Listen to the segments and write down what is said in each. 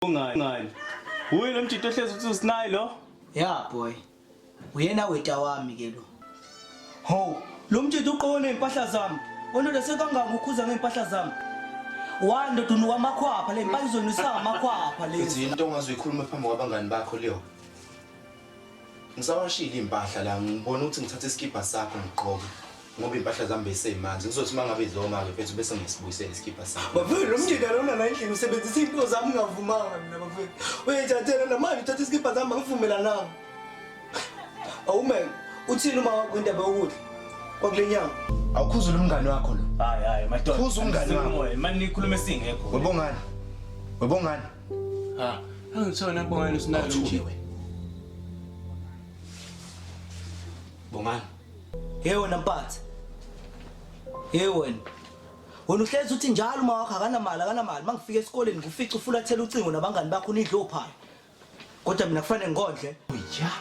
Ungani? Uye lo mjito ohlezi uthi usinayi lo? Yeah boy. Uyena weta wami ke lo. Ho, lo mjito uqoke nezimpahla zami. Wena ndoda sekangaka ukhuza ngempahla zami. Wa ndoda unuka amakhwapha le mpahla izonwisa amakhwapha lezi. Uthi into ongazoyikhuluma phambi kwabangani bakho leyo. Ngisawashile impahla la ngibona ukuthi ngithathe isikibha sakho ngigqoke ngoba impahla zami beseyimanzi ngizothi uma ngabe zoma-ke mfethu bese ngiyasibuyisela isikibha sakho. Bafethu lo mjita lona la endlini usebenzisa izinto zami ngavumanga mina bafethu. Uyayithathela namanje uthatha isikibha zami angivumelananga. Awume uthini uma wakho indaba yokudla kwakule nyanga? Awukhuzule umngani wakho lo. Hayi hayi madoda. Khuza umngani wakho. Mani nikhuluma esingekho. Webongani. Webongani. Ha, angithona bongani usinayo lo mjita. Bongani. Hey wena mpatha. Hey wena. Wena uhlezi uthi njalo uma wakho akanamali akanamali mangifika esikoleni ngikufica ufulathela ucingo nabangani bakho nidle ophayo. Kodwa mina kufanele ngondle. Ya,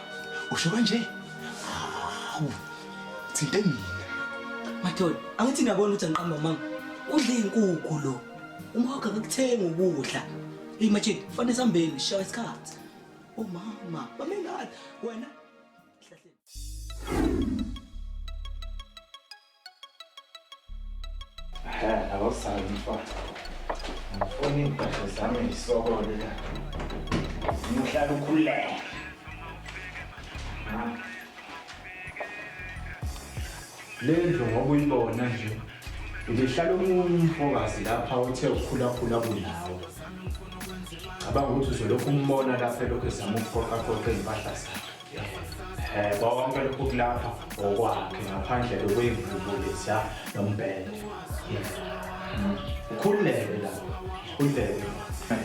usho kanje? Hawu. Thinte mina. Madoda, angithi niyabona ukuthi angiqamba amanga. Udla izinkukhu lo. Uma wakho akakuthenga ukudla. Hey manje, kufanele sihambeni sishaye isikhathi. Oh mama, bame ngani wena? Hhe, awusabi mfana. Ngifuna iy'mpahla zami ngisokole la. Uhlala ukhululeke. Le ndlu ngoba uyibona nje ibihlala omunye umfokazi lapha uthe ukhulakhula kunawe. Cabanga ukuthi uzolokhu umbona lapha elokhu ezama ukuqoqaqoqa iy'mpahla zakhe. Eh konke lokhu kulapha okwakhe ngaphandle kwey'ngubo leziya nombhede. Ukhululeke la. Ukhululeke.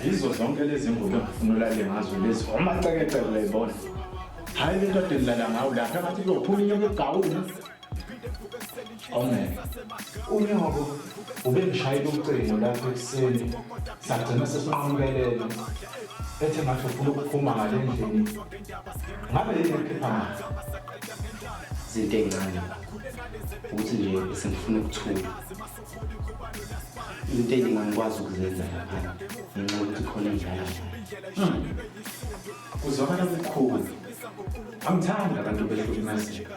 Yizo zonke lezi ngubo engifuna ulale ngazo lezi. Umacekeceke uyayibona. Hhayi lento ade nilala ngawo lapha ngathi kuyophuma inyoka egawuni. Amen. Unyoko ubengishayela ucingo lapho ekuseni sagcina sesinqamukelene ethe ngathi ufuna ukuphuma ngale ndlini ngabe yini ekhipha mali Izinto ey'ncane ukuthi nje bese ngifuna ukuthula. Izinto ey'ningi angikwazi ukuzenza laphana ngenxa yokuthi khona engidlala naye. Kuzwakala kukhulu. Angithandi abantu behlukumezeka.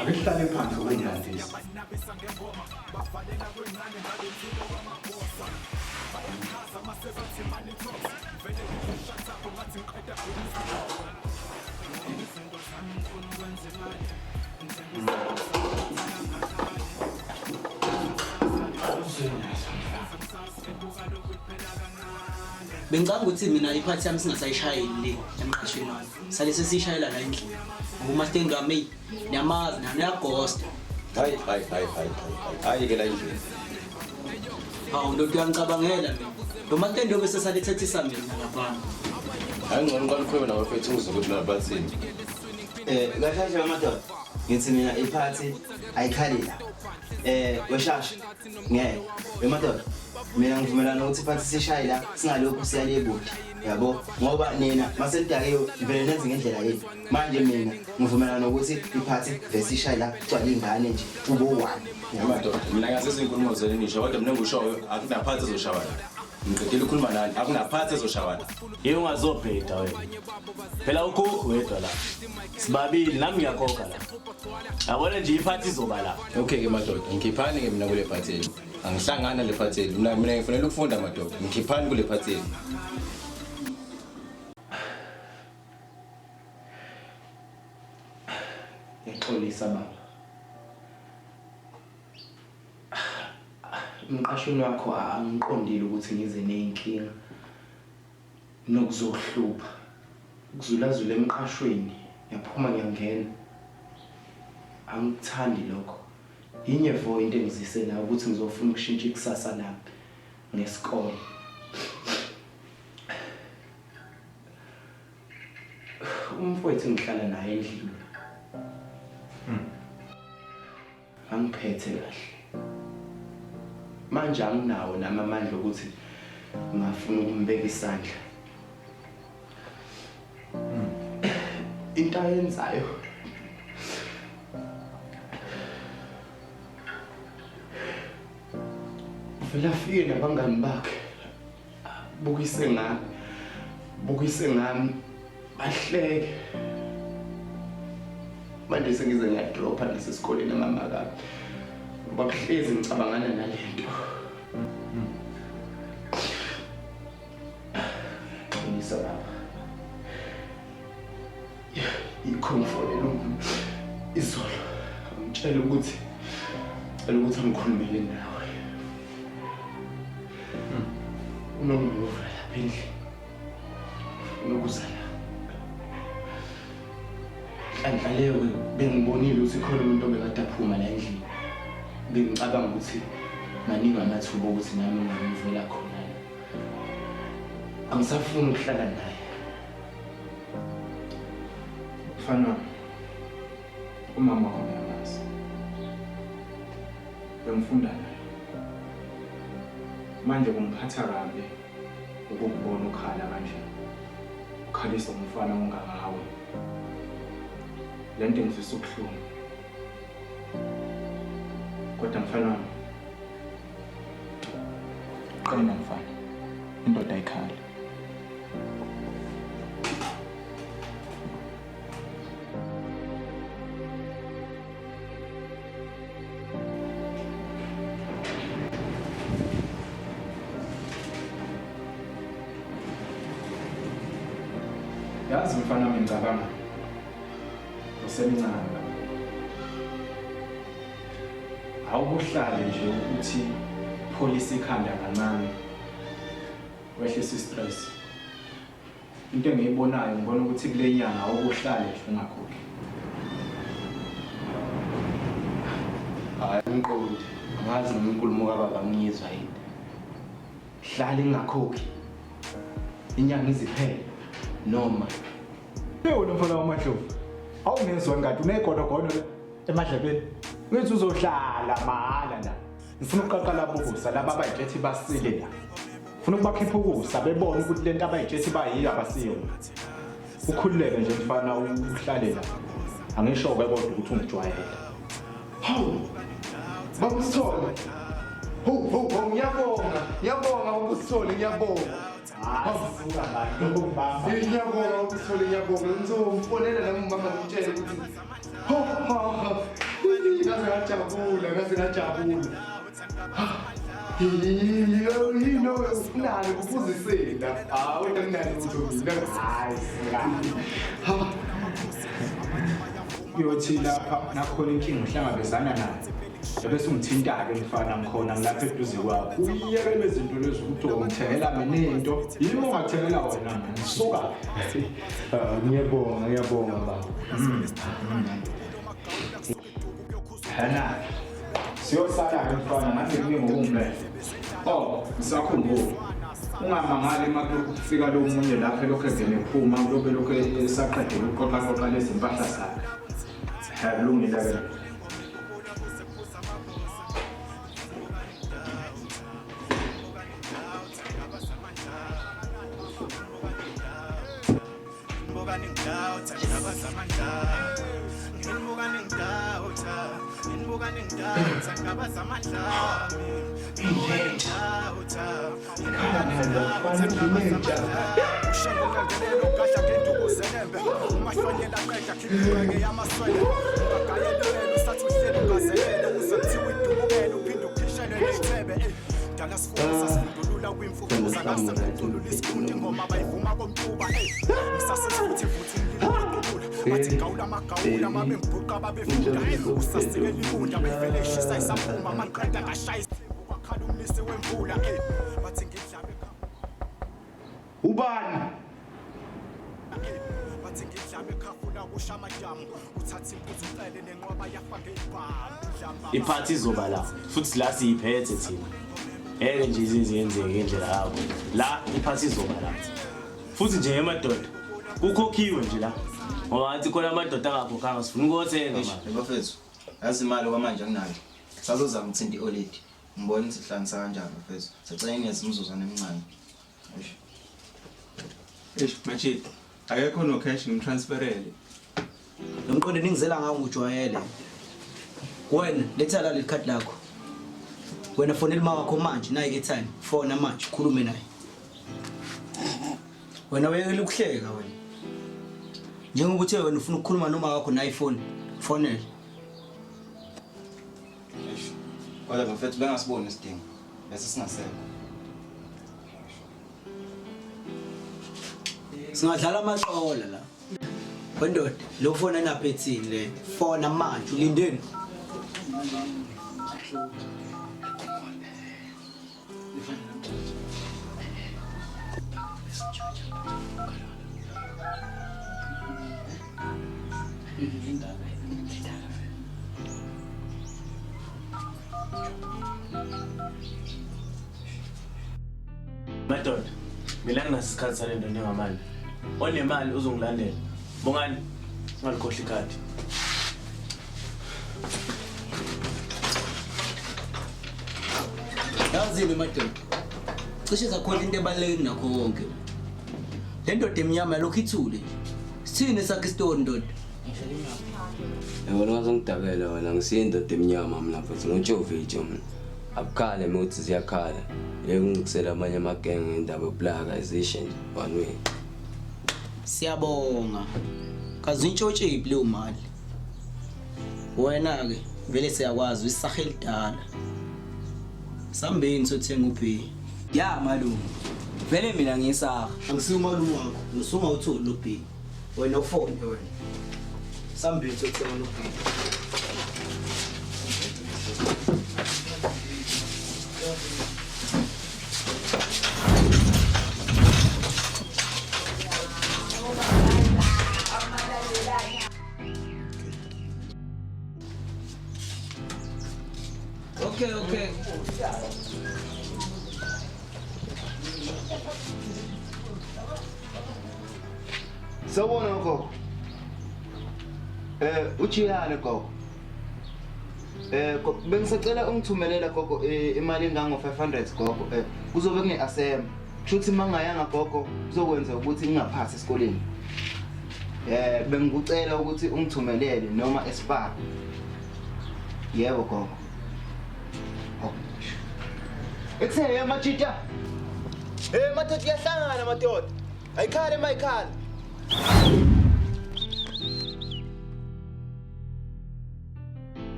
Ake sihlale phansi ukungilandisa. Bengicabanga ukuthi mina iphathi yami singasayishayeli le emqashweni wami. Sale sesishayela la endlini. Ngoba umastendi wami eyi niyamazi nani uyagosta. Hayi hayi hayi hayi hayi ke la endlini. Hawu ndoda uyangicabangela mina. Lo mastendi obe sesale ethethisa mina laphana. Hayi ngcono uqala ukhulume nawe mfethu uzwe ukuthi lona bathini. Eh kahle kahle madoda ngithi mina iphathi ayikhali la. Eh weshasha ngeke wemadoda mina ngivumelana ukuthi iphathi sishaye la singalokhu siyalebudla yabo ngoba nina masenidakiwe nivele nenze ngendlela yenu manje mina ngivumelana nokuthi iphathi vese ishaye la kugcwale ingane nje kube one. Madoda mina ngiyazizwa inkulumo zenu nisho kodwa mina engikushoyo akunaphathi ezoshawa la. Ngiqedile ukukhuluma nani akunaphathi ezoshawa la. Yey ungazobheda wena. Phela ukhokhi wedwa la. Sibabili nami ngiyakhokha la. Yabona nje iphathi izoba la. Okay ke madoda ngikhiphani ke mina kule phathi yenu. Angihlangana le phathi yenu. Mina ngifunela ukufunda madoda. Ngikhiphani kule phathi yenu. Ngiyaxolisa baba. Emqashweni wakho angiqondile ukuthi ngize ney'nkinga nokuzokuhlupha. Ukuzulazula emqashweni ngiyaphuma ngiyangena. Angikuthandi lokho. Yinye vo into engizise la ukuthi ngizofuna ukushintsha ikusasa lami ngesikole. Umfowethu engihlala naye endlini. Angiphethe kahle. Manje anginawo nami amandla okuthi ngingafuna ukumbeka isandla. Into ayenzayo uvele afike nabangani bakhe. Bukise ngami. Bukise ngami. Bahleke. Manje sengize ngiyadropha nasesikoleni mama kabi. Ngoba kuhlezi ngicabangana nalento. Qinisa baba. Yikho ngifonela izolo. Ngitshela ukuthi cela ukuthi angikhulumele nawe. Unomluva lapha endlini. Unokuza la. Nhlanhla leyo bengibonile ukuthi khona umuntu obekade aphuma la endlini. Bengicabanga ukuthi maningi amathuba okuthi nami ngingamvela khona la. Angisafuni ukuhlala naye. Mfana wami, umama wakho ngiyamazi. Bengifunda naye. Manje kungiphatha kabi ukukubona ukhala kanje. Ukhalisa umfana ongangawe. Le nto ingizwisa ubuhlungu. Kodwa mfana wami, qina mfana. Indoda ayikhali. Yazi mfana wami ngicabanga usemncane kakhulu. Awukuhlale nje ukuthi pholisa ikhanda kancane wehlise i-stress. Into engiyibonayo ngibona ukuthi kule nyanga awukuhlale nje ungakhokhi. Hayi umqondi. Angazi noma inkulumo kababa ngiyizwa yini. Hlala ingakhokhi. Inyanga iziphele noma Yewona mfana wamaDlovu. Awungezwa ngadi unegonogono emadlebeni. Ngithi uzohlala mahhala la. Ngifuna ukuqaqa labo kusa laba abayitshethi basile la. Ngifuna ukubakhipha ukusa bebone ukuthi lento abayitshethi bayiyo abasiyo. Ukhululeke nje mfana uhlale la. Angisho-ke kodwa ukuthi ungijwayele. Hawu. Baba Sithole. Ho ho ho ngiyabonga. Ngiyabonga baba Sithole ngiyabonga. Ngiyabonga baba Sithole ngiyabonga. Ngizomfonela nami umama ngimtshele ukuthi ho ha ha. Ngaze ngajabula, ngaze ngajabula. Yini ufunani kuphuzisela? Hawu wena nginani lutho mina. Hayi suka. Uyothi lapha nakhona inkinga uhlangabezana nayo. Ebese ungithinta-ke mfana ngikhona ngilapha eduze kwakho. Uyiyeke lezi zinto lezi ukuthi ungithengela mina into. Yimi ongakuthengela wena mina. Suka. Ngiyabonga, ngiyabonga baba. Hena. Siyosala-ke mfana ngathi kuningi okungimele. Oh, ngisakhumbula. Ungamangali uma kulokhu kufika lo munye lapha elokhu engene ephuma kulobe lokhu esaqedela ukuqoqaqoqa lezi mpahla zakhe. He, kulungile-ke. Ubani? Iphathi izoba la futhi la siyiphethe thina. Ngeke nje izinto yenzeke ngendlela yabo. La iphathi izoba la. Futhi nje emadoda kukhokhiwe nje la. Ngoba ngathi khona amadoda angakhokhanga sifuna ukuyothenga manje. Bafethu, yazi imali okwamanje anginayo. Sazozama ukuthinta i-oledi. Ngibona ukuthi sihlanganisa kanjani bafethu. Sacela ngiyeza umzuzwana emncane. Eish. Eish Machidi, akekho no cash ngimtransferele. Lo mqondo ningizela ngawo ngujwayele. Wena letha la leli khadi lakho. Wena fonela uma wakho manje nayi airtime. Fona manje khulume naye. Wena uyekela ukuhleka wena. Njengoba uthe wena ufuna ukukhuluma noma wakho na iPhone, fonele. Eish. Kodwa bafethu bengasiboni isidingo. Bese singasekho. Singadlala amaqola la. Wendoda, lo fona enaphethini le. Fona manje ulindeni. Madoda, mina nginaso isikhathi sale nto njengamanje. Onemali uzongilandela. Bongani, ungalikhohlwa ikhadi. Yazini madoda. Cishe sakhona into ebaluleke kunakho konke. Le ndoda emnyama yalokhu ithule nje. Sithini sakhe isitori ndoda? Yabona ngazongidakela wena ngisiye indoda emnyama mina mfethu ngotshovitsho mina. Abukhale mina ukuthi ziyakhala. Yeke ungicisela amanye amagenge ngendaba yoplaka izishe nje one way. Siyabonga. Kazi intshontshe iphi leyo mali? Wena ke vele siyakwazi uyisaha elidala. Sambeni sothenga ubhi. Ya malume. Vele mina ngiyisaha. Angisiyo umalume wakho, ngisungawutholi lo bhi. Wena ufone wena. Sambeni sothenga lo bhi. Okay, okay. Sawubona gogo. Ujiyane gogo. Bengisacela ungithumelela gogo imali engango 500 gogo. Kuzobe kune-ASM. Kushuthi mangayanga gogo kuzokwenza ukuthi ngingaphasi esikoleni. Bengikucela ukuthi ungithumelele noma eSpar. Yebo gogo. Ekuseni majita. Madoda iyahlangana madoda. Ayikhale mayikhale.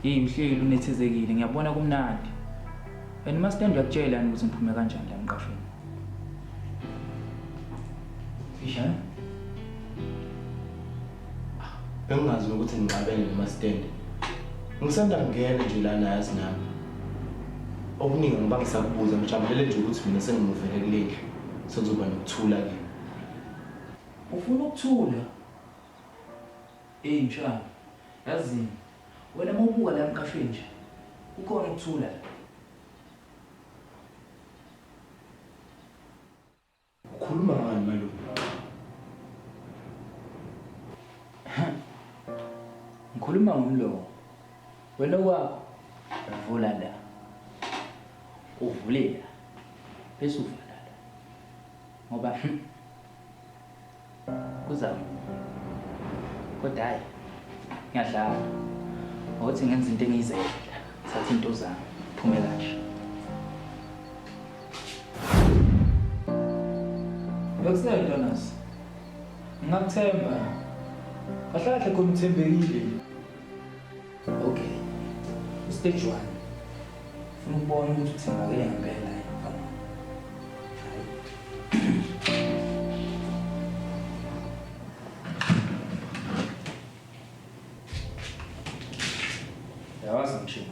Hey mhleli unethezekile ngiyabona kumnandi. And mastand uyakutshela ukuthi ngiphume kanjani la emqashweni. Isha? Bengingazi ukuthi ngixabene nomastand. Ngisanda kungena nje lana yazi nami. Okuningi ngoba ngisakubuza ngijabulele nje ukuthi mina sengimuvele kule ndlu. Sekuzoba nokuthula ke. Ufuna ukuthula? Hey mshana, yazini wena mawubuka la emqashweni nje kukhona ukuthula. Ukhuluma ngani malume? Ngikhuluma ngomlomo. Wena kwakho uvula la. Uvule la. Bese uvala la. Ngoba kuzama. Kodwa hayi ngiyadlala. Ngokuthi ngenza into engiyizela. Thatha into zami, phume kanje. Yokusela Jonas. Ngingakuthemba. Kahle kahle khona uthembekile. Okay. Stage 1. Ufuna ukubona ukuthi uthembakele ngempela yini. Yawazi mshini.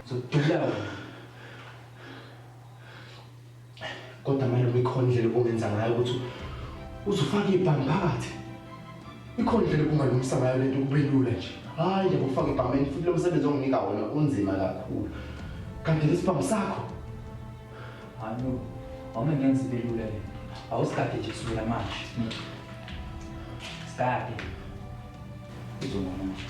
Ngizokudubula wena. Kodwa malume ikhona indlela obungenza ngayo ukuthi uzofaka ibhamu phakathi. Ikhona indlela obungalungisa ngayo lento kube lula nje. Hayi nje ngokufaka ibhamu futhi lo msebenzi onginika wona unzima kakhulu. Kanti lesibhamu sakho Hayi no. Awume ngenza ibe lula le. Awusigade nje kusukela manje. Mina. Sigade. Uzobona manje.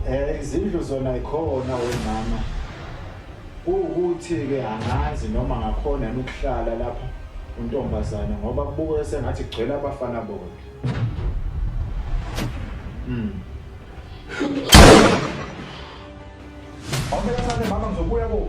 Eh izindlu zona ikhona wemama. Kuwukuthi-ke angazi noma ngakhona yini ukuhlala lapha untombazane ngoba kubukeka sengathi kugcwele abafana bodwa. Mm. Awumele sane mama ngizobuya ko.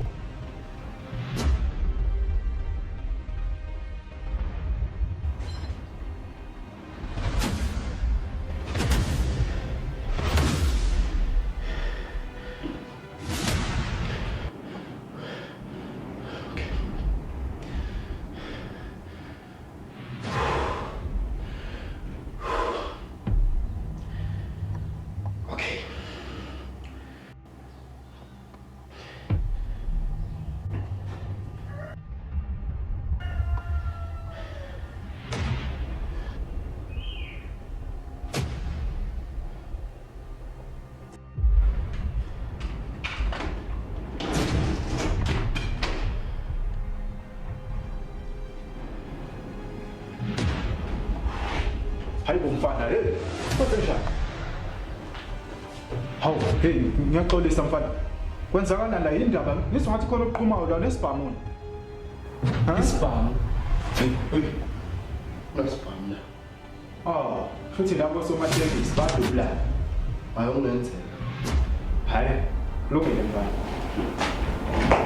Okay. Hayi bo mfana, hey, kwenzenjani? Hawu, hey, ngiyaxolisa mfana. Kwenzakala la yindaba, ngizwa ngathi khona okuqhumayo la nesibhamu. Isibhamu. Hey, hey. Unesibhamu la. Oh, futhi labo somatekisi badubulana. Hayi ungenzeka. Hayi, lungile mfana.